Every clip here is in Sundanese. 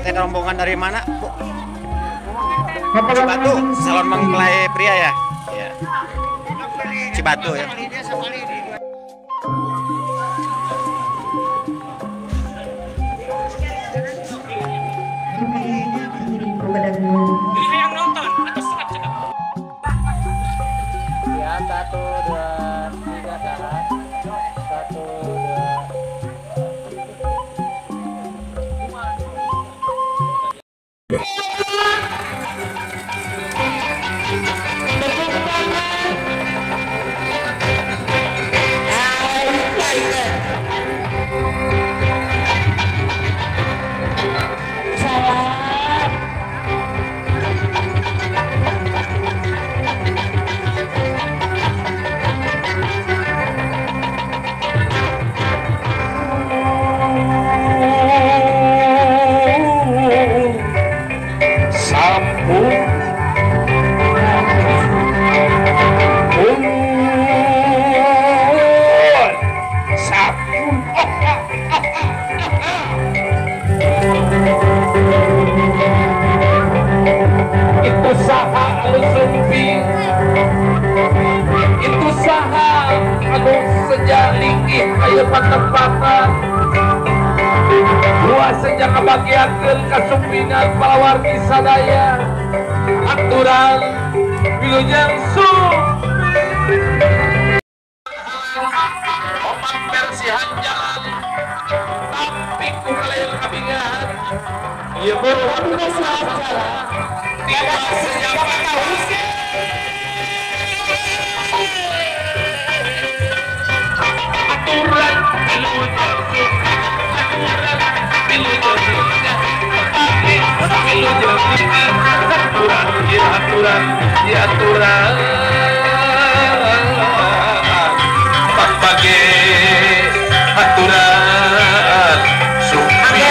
Teh rombongan dari mana, Bu? Cibatu, salon mempelai pria ya? Iya. Cibatu ya. Yang nonton atau cekap. Ya, 1, 2, 3, tahan. 1, 2. Itu saha anu sumpi, itu saha anu sejalingih aya patempatan dua sejak kebagiakeun kasumpingan palawargi sadaya aturan wilujeng sumpi opat bersihan jalan tapi ku kalayan kabingahan ieu aturan aturan pagi aturan sumpi.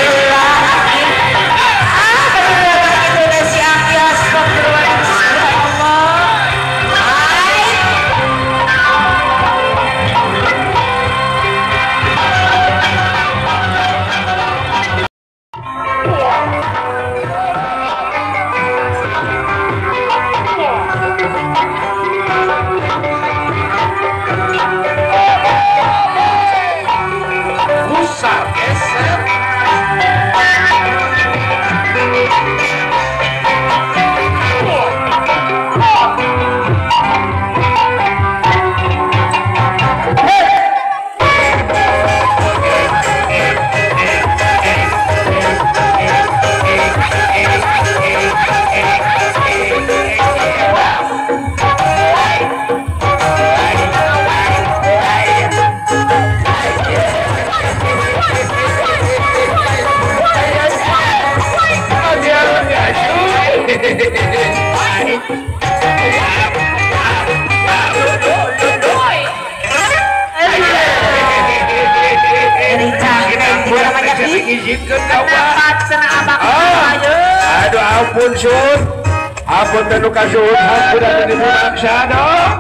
Aduh ampun sun, ampun tenu kasuhun, ampun ada di bangsa dong.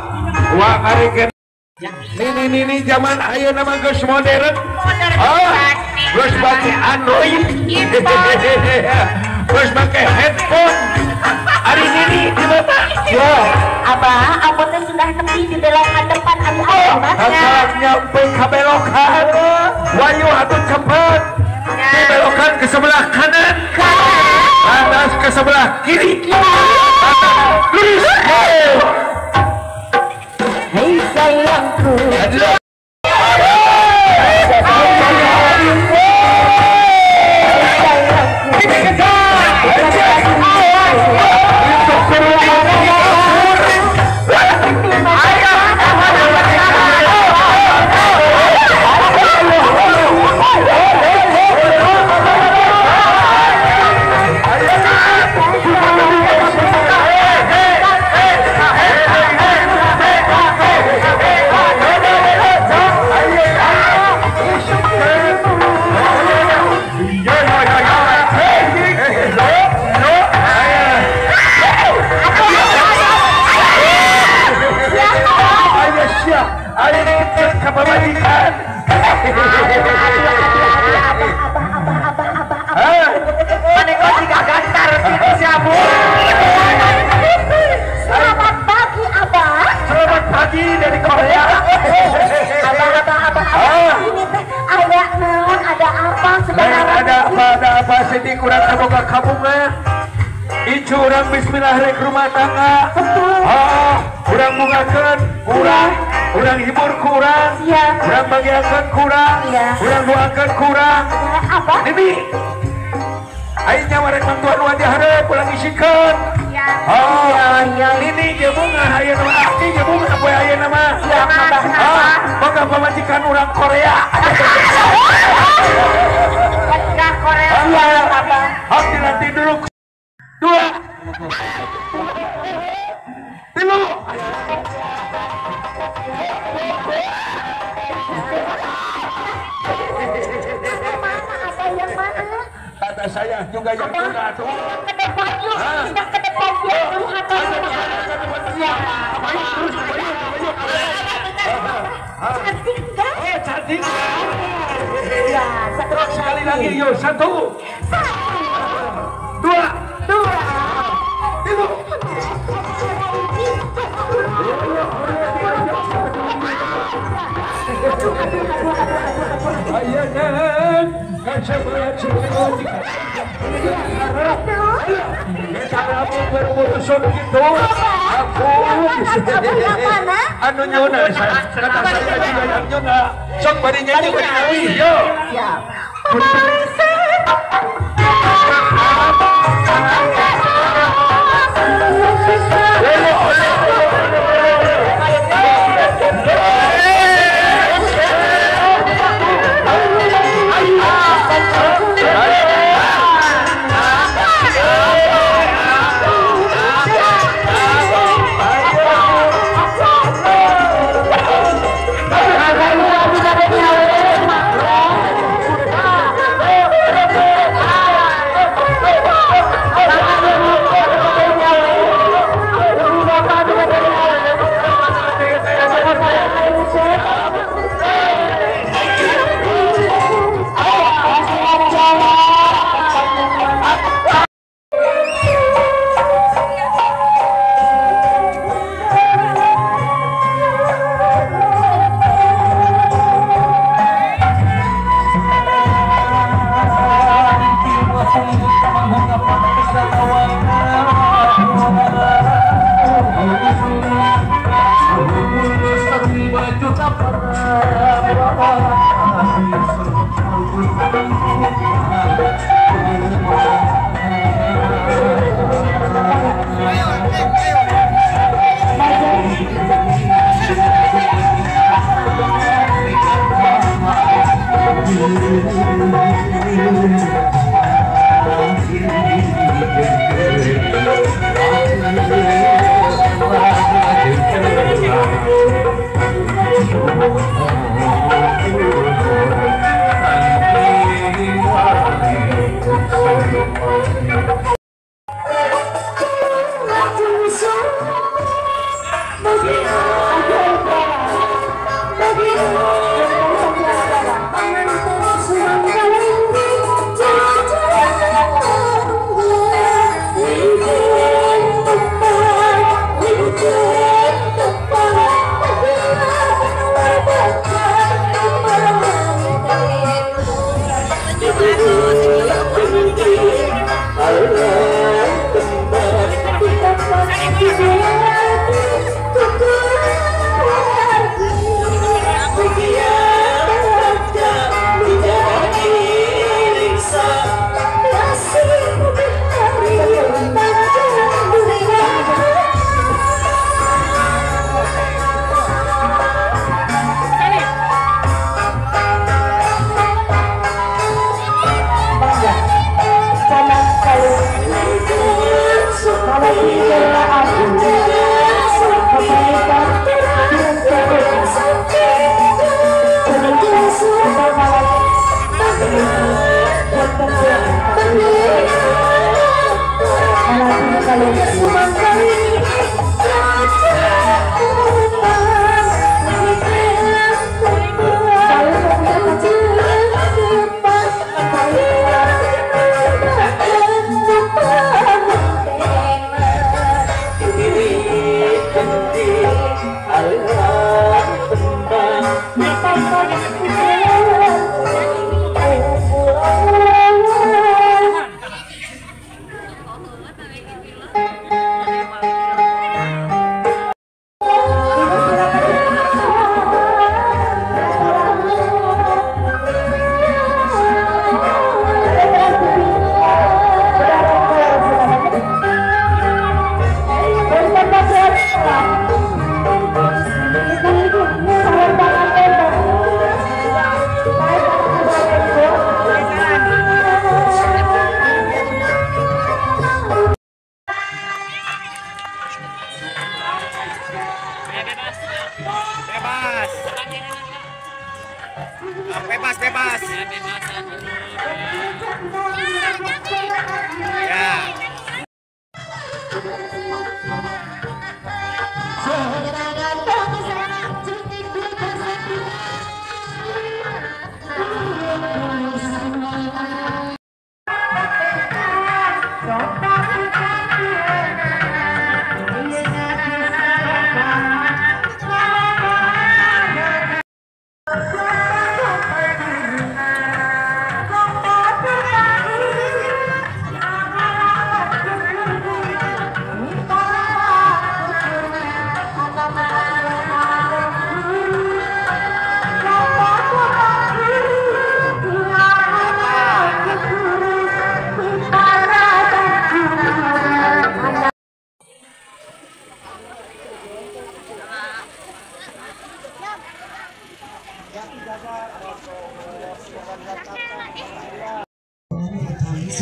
Wah kareken. Nini zaman ayeuna mah geus modern. Geus make Android. Geus make headphone. Ari nini di mana? Yo, abah, abah teh sudah nepi di belokan depan ari abah. Asal nyampe ka belokan. Wayu atuh cepet. Di belokan ke sebelah kanan, atas ke sebelah kiri, atas lurus. Hei sayangku. Abah. Pasti kurang kaboga kabunga. Icu urang bismillah rek rumah tangga. Oh, urang bungakeun kurang, urang hibur kurang, urang bagiakeun kurang, urang doakeun kurang. Nini, aing nyawa rek mantuan nu di hareup ulah ngisikeun. Oh, Nini ge bunga ayeuna mah aki ge bunga poe ayeuna mah. Oh, boga pamajikan urang Korea. Pamajikan Korea Abah. Hok dilatih dulu. 2 3. Mana yang mana? Kata saya juga yang tuna tuh. Ke depan yuk, sudah ke depan yuk, ya. Cantik enggak? Oh, cantik. Ya, satu sekali lagi yuk, 1 2 3.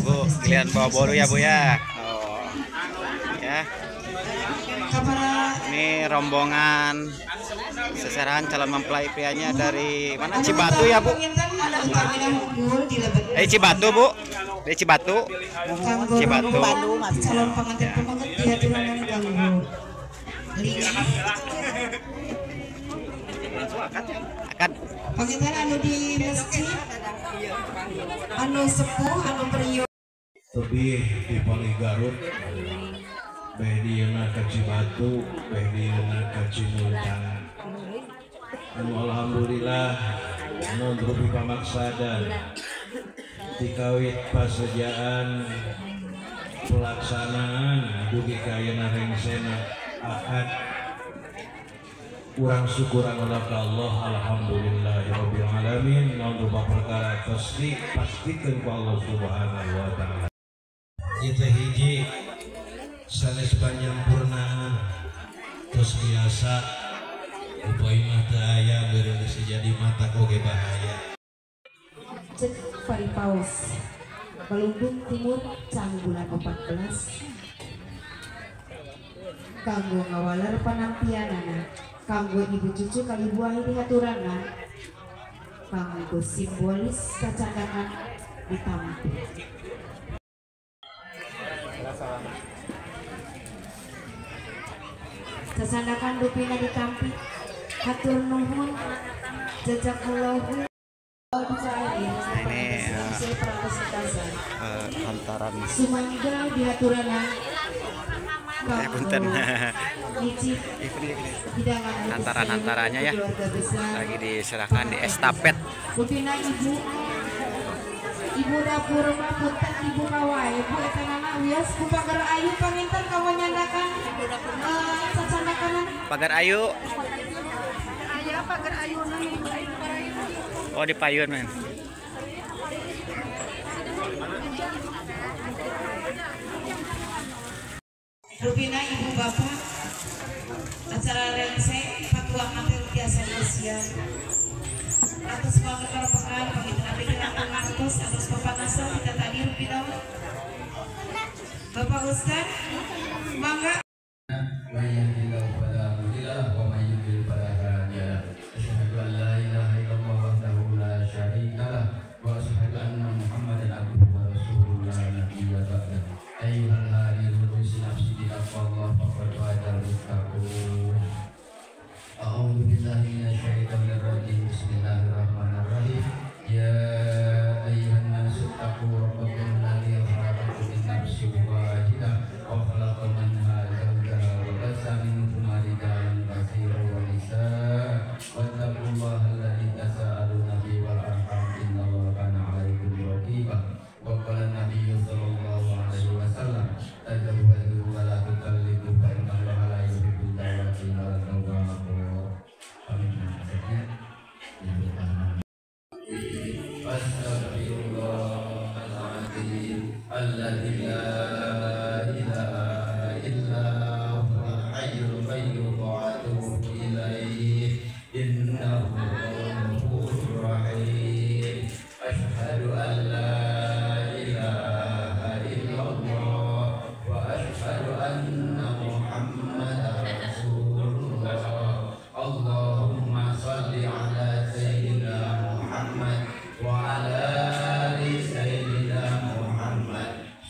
Bu, giliran bawa boru ya Bu ya. Oh. Ya. Ini rombongan seserahan calon mempelai prianya dari mana? Cibatu ya Bu? Cibatu Bu? Dari Cibatu. Cibatu. Akad. Panginten anu di masjid, anu sepuh, anu periuk. Tebih di Palih Garut, beh dieuna ka Cibatu, beh dieuna ka Cimuntang. Anu alhamdulillah nu rupi pamaksadan dikawit pasejaan pelaksanaan dugi ka ayeuna rengsena akad. Urang syukur kepada Allah, alhamdulillahirabbil alamin. Naon rupa perkara pasti pastikeun ku Allah Subhanahu wa taala. Ieu teh hiji sanes panyampurnaan tos biasa upaya mah teu aya beureum geus jadi mata oge bahaya. Cek Paripaos Balumbung Timur Cang bulan 14 kanggo ngawaler panampianana, kanggo ibu cucu kali buah dihaturanan, kanggo simbolis kacandakan ditampi. Cacandakan rupina ditampi, hatur nuhun jazakallahu. Ini hantaran sumangga dihaturanan. Punten. Hantaran-hantarannya ya lagi diserahkan di estafet. Ibu dapur mah punten ibu kawae bu eta nama wios ku pagar ayu panginten kamu nyandakan sacandakanan pagar ayu. Aya pagar ayu Oh di payun men. Rupina ibu bapak acara rengse patuangan biasa usia atas pengeropokan pemimpin abdi ngantos atas papangasan kita tadi rupina Bapak Ustad mangga.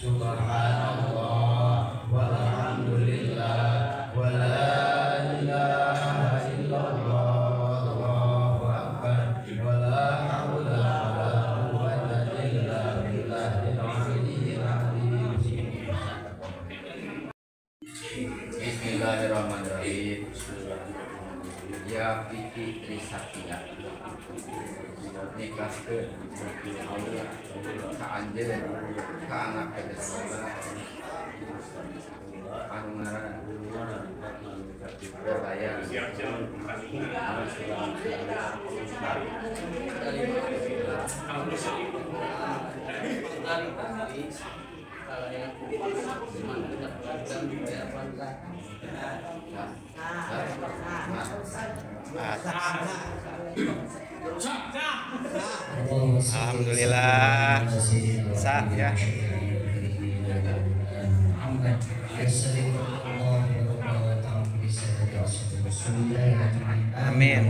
Subhanallah. Bismillahirrahmanirrahim. Ya Vicky Trisaktia nikahkeun ka anjeun ka anak kedua anu ngaran Berbayar. Alhamdulillah sah ya. Amin.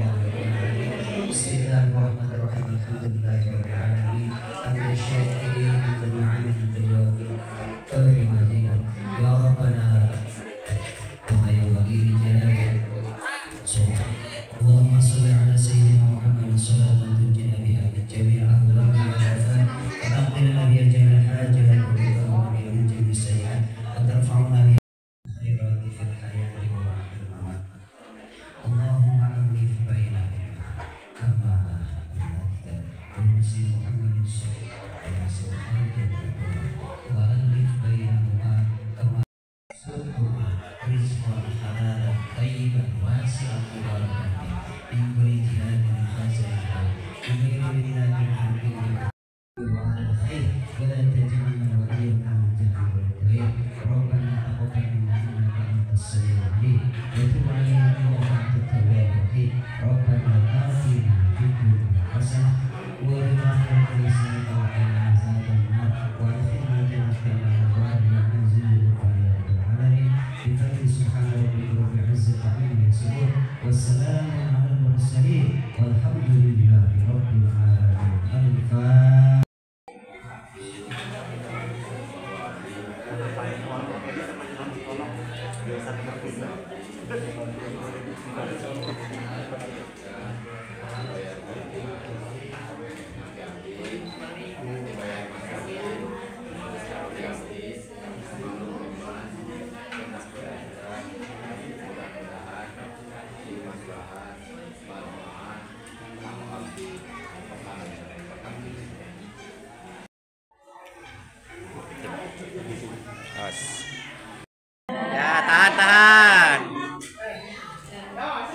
Ya, tahan, tahan.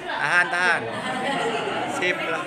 Tahan, tahan. Sip lah.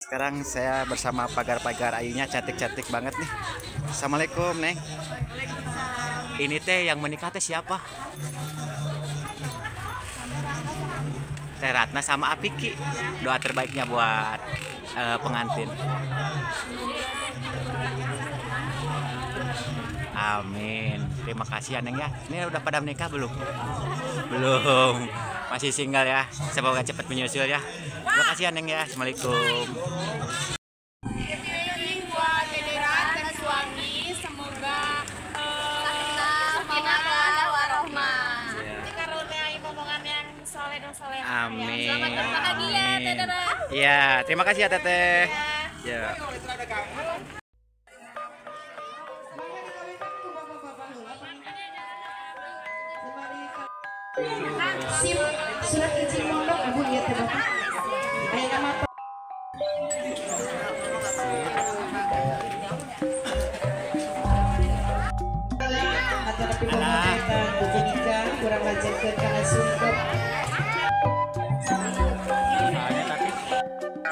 Sekarang saya bersama pagar-pagar ayunya, cantik-cantik banget nih. Assalamualaikum, Neng. Ini teh yang menikah teh siapa? Teh Ratna sama Apiki. Doa terbaiknya buat pengantin. Amin. Terima kasih ya, Neng ya. Ini udah pada menikah belum? Belum. Masih single ya. Semoga cepat menyusul ya. Terima kasih ya, Neng ya. Assalamualaikum. Ini buat Dede dan suami, semoga sakinah warohmah. Dikaruniai momongan yang soleh dan solehah. Amin. Selamat berbahagia, Dede. Iya, terima kasih ya, Teteh. Ya. SIM surat izin mondok Ibu lihat ya Bapak. Ayo nama kurang lanjutkan karena sungkep.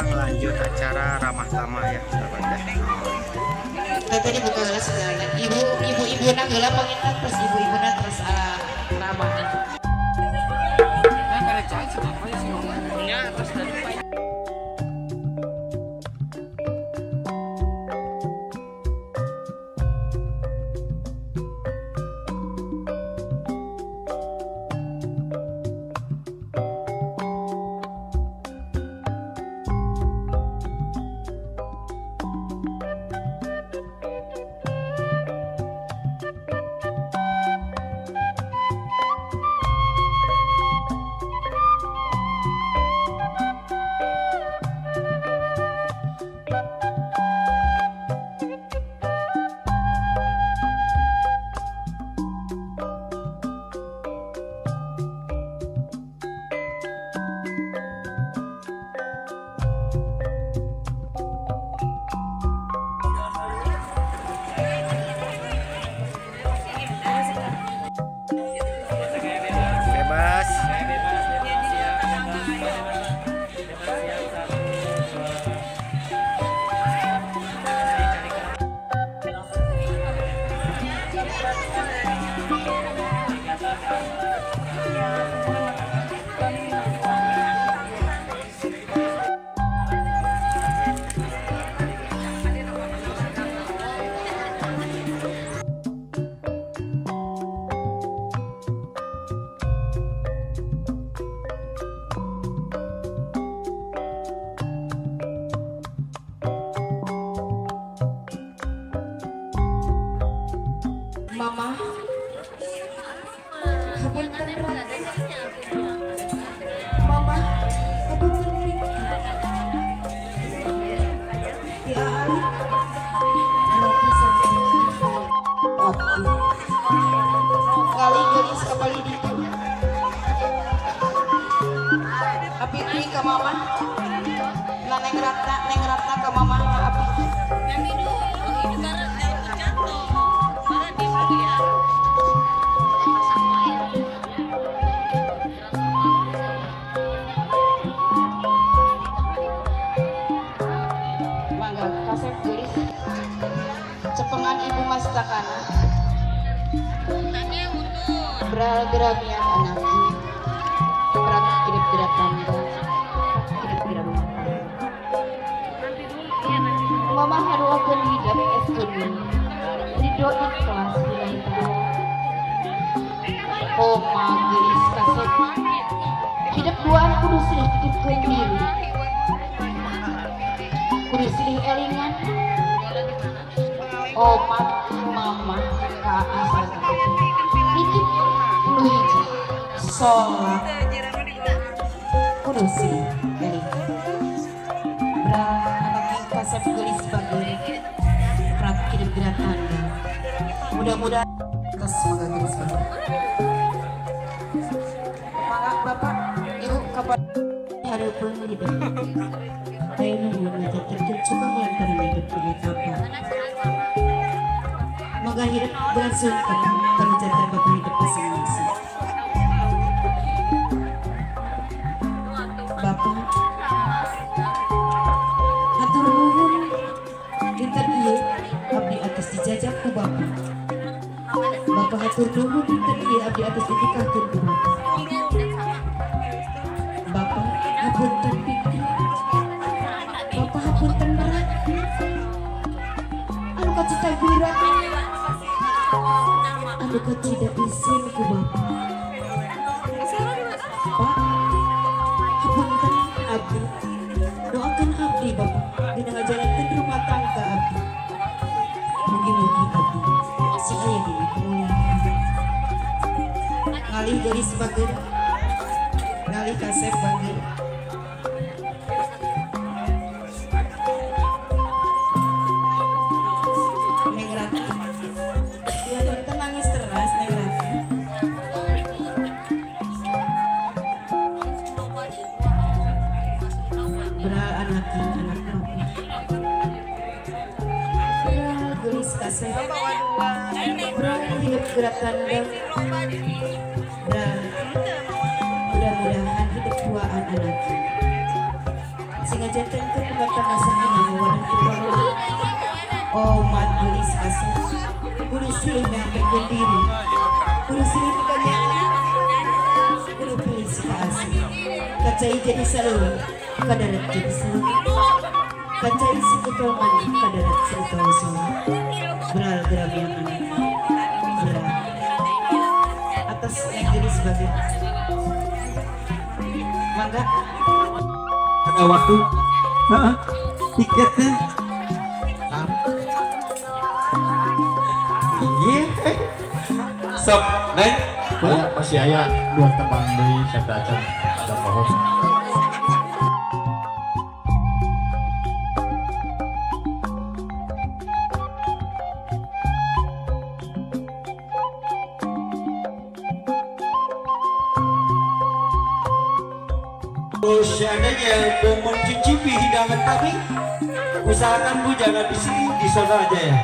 Lanjut acara ramah tamah ya, sahabat ya. Tadi buka heula segala. Ibu ibu na heula panginten terus ibu-ibu na terus ramah. Abi deui ka mama. Lah Neng Ratna ka mama abi. Nanti dulu itu karena jatuh. Mana dia ya. Mangga kasep geulis. Cepengan ibu mastakana. Beral geramian anak. Prak kirip gerak tanda. Kirip gerak rumah. Mama haruakeun hidep es kuning. Ridho ikhlas lillahi ta'ala. Oma geulis kasep. Hidep duaan kudu silih titipkeun diri. Kudu silih elingan. Omat mama ka asal nitip nu hiji sholat kudu silih elingan. Bra anak kasep geulis bageun prak kirim gerak tanda. Mudah-mudahan semoga geulis bageun. Mangga bapak ibu kapan hareupeun hidup. Ayo nuhun ngajaterkeun cukang lantaran hidup punya apa. Moga hidup bersunten tercatat bapak hidup masing-masing. Bapak hatur nuhun dinten ieu abdi atos dijajab ku bapak. Bapak hatur nuhun dinten ieu abdi atos dinikahkeun ku bapak. Bapak hapunten pikir. Bapak hapunten berat. Anu kacita berat. Anu kacida isin ku bapak. Pak, hapunten abdi. Doakan abdi bapak dina ngajalankeun rumah tangga abdi. Mugi-mugi abdi sing aya dina kemuliaan. Ngalih geulis bageun. Ngalih kasep bageun. Neng Rati. Ya tonton nangis terus Neng Rati. Beral anaki anak bapak. Beral geulis kasep. Beral hidup gerak tandang. Beral mudah-mudahan hidup duaan anaki. Sehingga jantenkeun rumah tangga sakinah mawaddah warahmah. Omat geulis kasep. Kudu silih nyampikeun diri. Kudu silih pikanyaan. Kudu pilih si kaasih. Kacai jadi saleuweung, kadarat jadi saleuweung. Kacai si kutol mandi, kadarat si utol sholat. Beral geramian anak. Beral. Atas yang geulis bageun. Mangga. Ada waktu. Heeh. Tiketnya. Iya. Sok, Neng. Masih aya dua tembang deui satacan ada pohon. Seandainya mau mencicipi hidangan kami, usahakan Bu jangan di sini, di sana aja ya.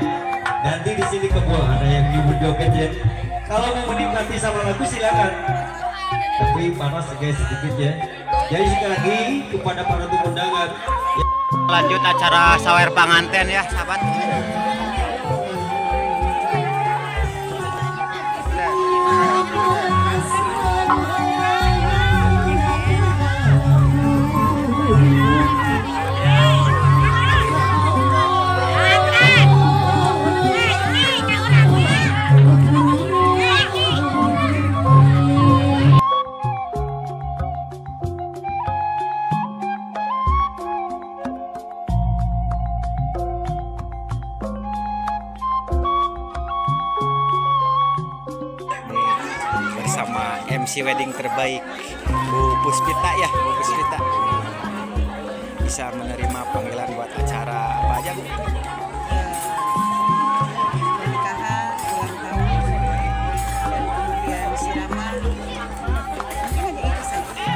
Nanti di sini kebun ada yang ibu joget ya. Kalau mau menikmati sama lagu silakan. Tapi panas guys sedikit ya. Jadi sekali lagi kepada para tamu undangan. Lanjut acara sawer panganten ya, sahabat. Bersama MC wedding terbaik Bu Puspita ya, Bu Puspita bisa menerima panggilan buat acara apa aja Bu? Pernikahan, ulang tahun, dan kemudian siraman, mungkin hanya itu saja.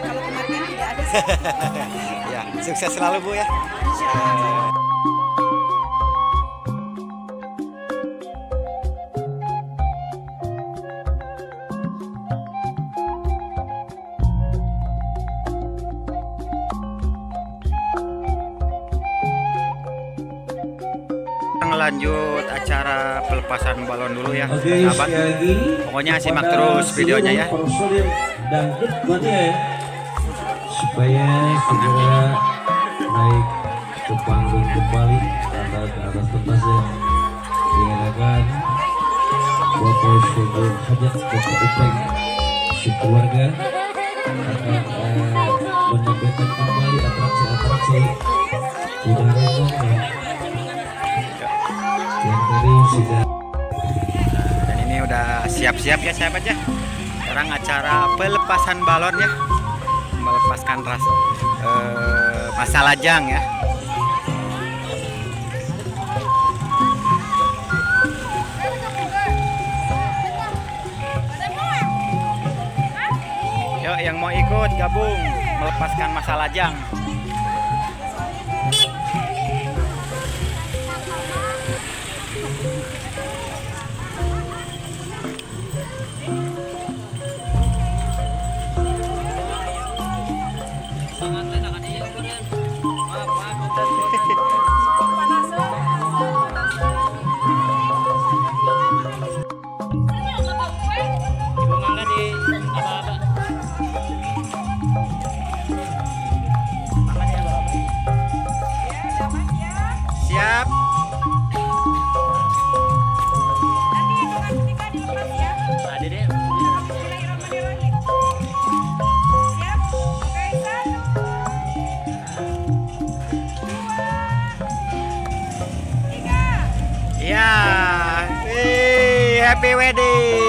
Kalau kematian Ya, sukses selalu Bu ya. Lanjut acara pelepasan balon dulu ya. Oke, sahabat. Pokoknya simak terus videonya ya. Personil dangdut buatnya ya, supaya segera naik ke panggung kembali atau ke atas pentasnya. Diadakan Bapak Syukur Hajat, Bapak Upeng, sekeluarga akan menampilkan kembali atraksi-atraksi kuda renong ya. Dan ini udah siap-siap ya sahabat ya. Sekarang acara pelepasan balon ya, melepaskan ras masa lajang ya. Yuk yang mau ikut gabung melepaskan masa lajang. Siap. Nanti hitungan ketiga dilepas ya. Ada deh. Siap. Oke, 1, 2, 3. Ya. Hey, happy wedding.